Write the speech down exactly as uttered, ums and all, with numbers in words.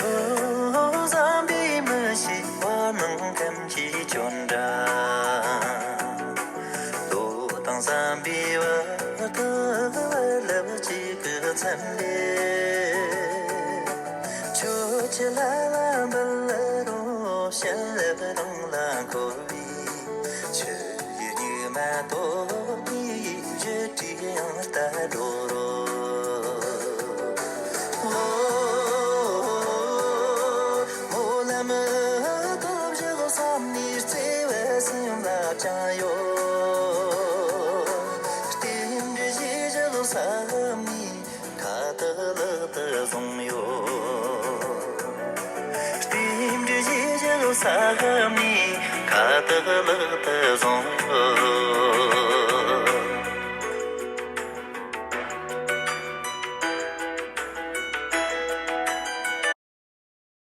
བསམ་པའི་མི་ཤེས་བར་སྣང་ཁམས་ཀྱི་ཅོན་འདྲ། ལོ་དང་བསམ་པའི་བར་དུ་བར་ལབ་ཅིག་གི་མཚན་འདས། ཁྱོད་ཀྱི་ལ་ལ་འབུལ་རོགས། བྱིན་རླབས་རང་ལ་འཁོར་བའི་ཆུ་ཡི་ཉི་མ་ཐོག་ནས་བཞུར་ཡང་ལྟ་འགྲོ་རོགས། ཨོ། སྨོན་ལམ་ཐོབ་བཞག་བསམ་ནས་བརྩེ་བའི་སེམས་ལ་བཅངས་ཡོད། རྟེན་འབྲེལ་བཞེས་བཞག་བསམ་ནས་ཁ་བཏགས་ལག་ཏུ་བཟུང་ཡོད། རྟེན་འབྲེལ་བཞེས་བཞག་བསམ་ནས་ཁ་བཏགས་ལག་ཏུ་བཟུང་ཡོད།